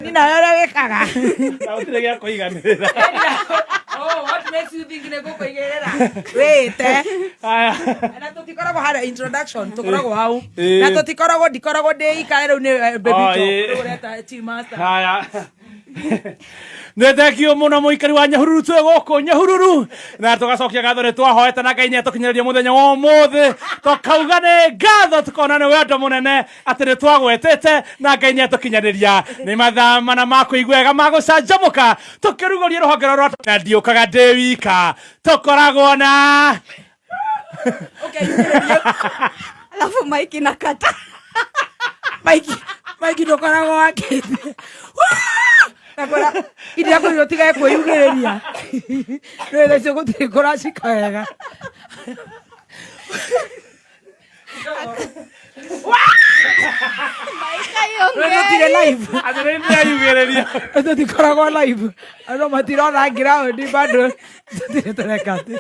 Ni nawe ũrĩa wĩkaga. Na gũtirĩ gĩa kũiganĩrĩra. Oh, what makes you think nĩ ngũkũigĩrĩra? Wĩte. Aya. Na tũtikoragwo harĩa introduction, tũkoragwo hau. Ĩĩ. Na tũtikoragwo ndikoragwo ndĩ ikare rĩu nĩ baby Oh, talk. ĩĩ. Rĩu ũreta team master. Haya. Nä thengio må no må ikari wa Nyahururu, twä gå kå Nyahururu na tå gacokia ngatho. Nä twahoete na Ngai nä atå kinyä må thenya wa å må thä, tåkauga nä ngatho, tũkona nä wendo må nene atä nä twagwetete na Ngai nä atå kinyanä nä mathaa 4 ma kå igua ma gå canjamå ka tå kä rugå rie rå honge rwa na ndiå kaga ndä wika, tå koragwo na Okay, yugĩrĩrie. Alafu maiki inakata. Mike, Mike ndũkoragwo wakĩte. Nakwĩra iria kwĩrwo tigage kwĩyugĩrĩria. Rĩu thaa icio gũtirĩ kũracika wega. Rĩu tũtirĩ live. Atä rä nä ayugä rä ria. Tũtikoragwo live. Andũ matirona ground bado tũtirĩ tũreka atĩ.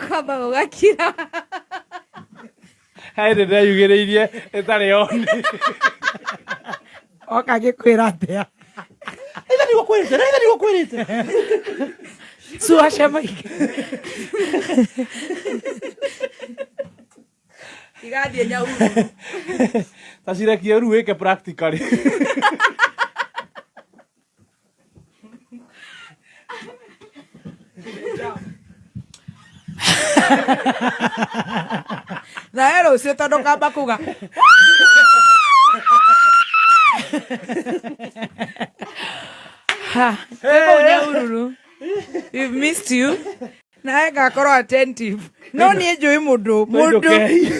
Kwamba gũgakira. Hä ndä ndeyugä rä irie ä tarä oni. Oka gĩkwĩra atĩa? Ithe nä gå kwä rä te, ithe nä gå kwä rä te. Cuace Mike. Igathiĩ Nyahururu. Tacirekie rĩu wĩke practically. Nawe rũciũ tondũ kamba kuga Ha, twĩ kũu Nyahururu. We've missed you. Nawe ngakorwo attentive. No niĩ njũĩ mũndũ Tũinũkei.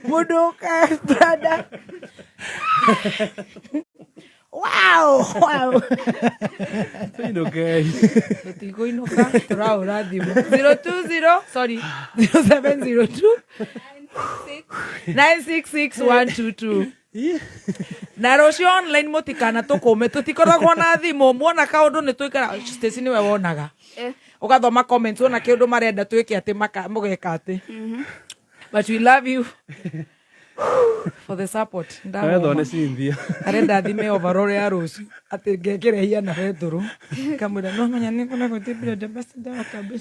Mũndũ ka brother. Wow. Tũinũkei. Tũtikũinũka, tũrahũra thimũ 020, sorry, 0702 966 122. Na rũciũ online mũtikana tũkũme, tũtikoragwo na thimũ. Muona kaũndũ nĩ tũikara. Stacy nĩwe wonaga. Eh. Ũgathoma comments, wona kĩũndũ marenda twĩke atĩ mũgeka atĩ. But we love you for the support. Wethwo nĩ Cynthia. Arenda thime overall ya rũciũ atĩ ngekĩre hiana betũrũ kamwĩra no menya nĩ kũna gũtĩ brand ambassador wa kambĩ.